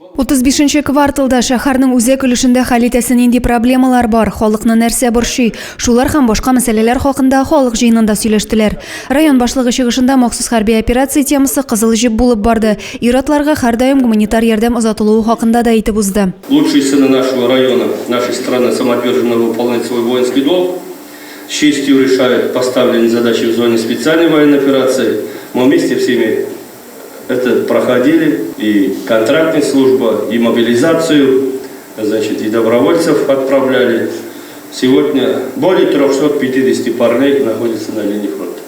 35 нче кварталда шәһәрнең үзәк өлешендә хәл итәсе нинди проблемалар бар, халыкны нәрсә борчый, шулар һәм башка мәсьәләләр хакында халык җыенында сөйләштеләр. Район башлыгы чыгышында махсус хәрби операция темасы кызыл җеп булып барды. Ир-атларга һәрдаим гуманитар ярдәм озатылуы хакында да әйтеп узды. Лучшие сыны нашего района, нашей страны самоотверженно выполняют свой воинский долг, с честью решают поставленные задачи в зоне специальной военной операции. Мы вместе всеми это проходили, и контрактная служба, и мобилизацию, значит, и добровольцев отправляли. Сегодня более 350 парней находится на линии фронта.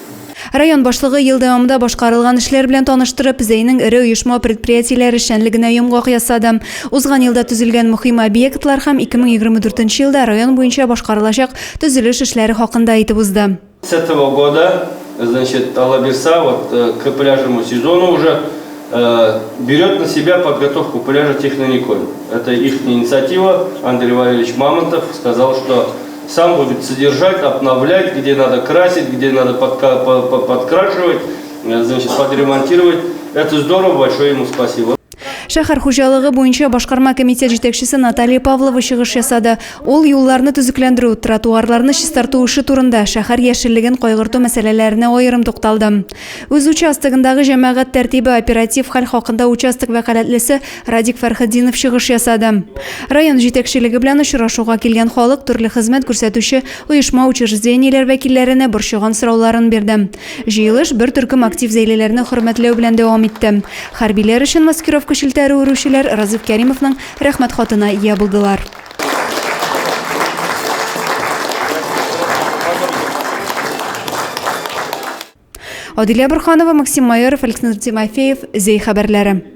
Район башлыгы ел дәвамында башкарылган эшләр белән таныштырып, Зәйнең эре оешма-предприятиеләре эшчәнлегенә йомгак ясады. Узган елда төзелгән мөһим объектлар һәм 2024 елда район буенча башкарылачак төзелеш эшләре хакында әйтеп узды. С этого года, значит, Алабирса вот э, к пляжному сезону уже э, берет на себя подготовку пляжа Технониколь. Это их инициатива. Андрей Валерьевич Мамонтов сказал, что сам будет содержать, обновлять, где надо красить, где надо подка подкрашивать, э, значит, подремонтировать. Это здорово, большое ему спасибо. Шәһәр хуҗалыгы буенча башкарма комитет җитәкчесе Наталья Павлова чыгыш ясады. Ул юлларны төзекләндерү, тротуарларны чистарту эше турында, шәһәр яшеллеген кайгырту мәсьәләләренә аерым тукталды. Үз участогындагы җәмәгать тәртибе, оператив хәл хакында участок вәкаләтлесе Радик Фәрхетдинов чыгыш ясады. Район җитәкчелеге белән очрашуга килгән халык төрле хезмәт күрсәтүче оешма-учреждениеләр вәкилләренә борчыган сорауларын бирде. Җыелыш бер төркем актив зәйлеләрне хөрмәтләү белән дәвам итте. Хәрбиләр өчен маскировка челтәре үрүчеләр Разиф Кәримовның Рәхмәт хатына ия булдылар. Адилә Борханова, Максим Майоров, Александр Тимофеев, Зәй хәбәрләре.